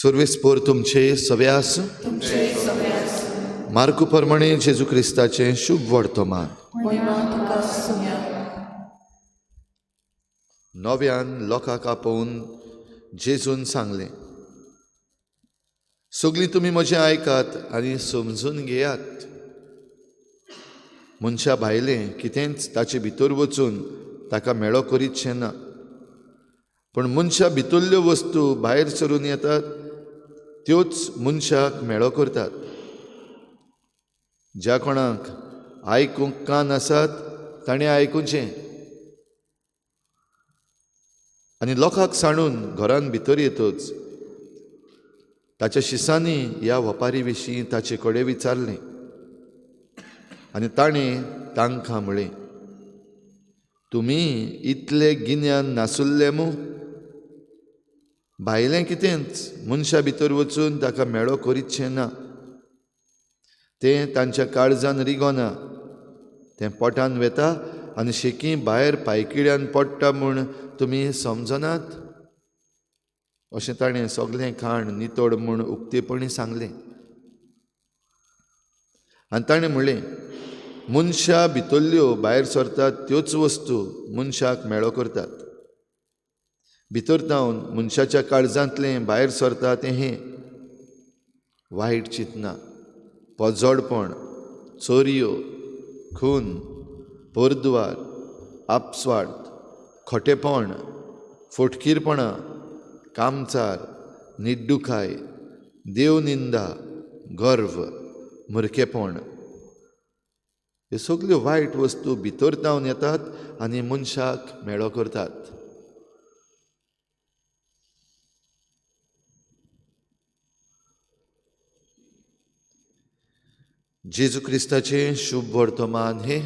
सर्वेस्पोर तुमचे सवे आसूं. मार्कू प्रमाणे जेजू क्रिस्ताचें शुभ वर्तमान. नव्यान लोकांक आपोवन जेजून सांगलें, सगळीं तुमी म्हजें आयकात आनी समजून घेयात. मनशा भायलें कितेंच ताचे भितर वचून ताका मेळो करीतशें ना, पूण मनशा भितरल्यो वस्तू भायर सरून येतात त्योच मनशाक मेळो करतात. ज्या कोणाक आयकूंक कान आसात ताणें आयकुचें. आनी लोकांक सांडून घरान भितर येतच ताच्या शिसांनी ह्या वपारी विशीं ताचे कडेन विचारलें आनी ताणें तांकां म्हळें, तुमी इतले गिन्यान नासुल्ले मू? भायलें कितेंच मनशा भितर वचून ताका मेळो करीतशें ना, तें तांच्या काळजान रिगोना, तें पोटान वेता आनी शेकी भायर पायकिड्यान पडटा म्हूण तुमी समजनात? अशें ताणें सगळें खाण नितळ म्हूण उक्तेपणी सांगलें. आनी ताणें म्हणलें, मनशा भितरल्यो भायर सरतात त्योच वस्तू मनशाक मेळो करतात. भितर तावन मनशाच्या काळजांतलें भायर सरता तें हें वायट चिंतना, पोजोडपण, चोरयो, खून, परद्वार, आपस्वार्थ, खोटेपण, फोटकीरपणां, कामचार, निड्डुकाय, देवनिंदा, गर्व, मुरकेपण. ह्यो सगल्यो वायट वस्तू भितर तावन येतात आनी मनशाक मेळो करतात. जेजू क्रिस्ताचें शुभ वर्तमान हें.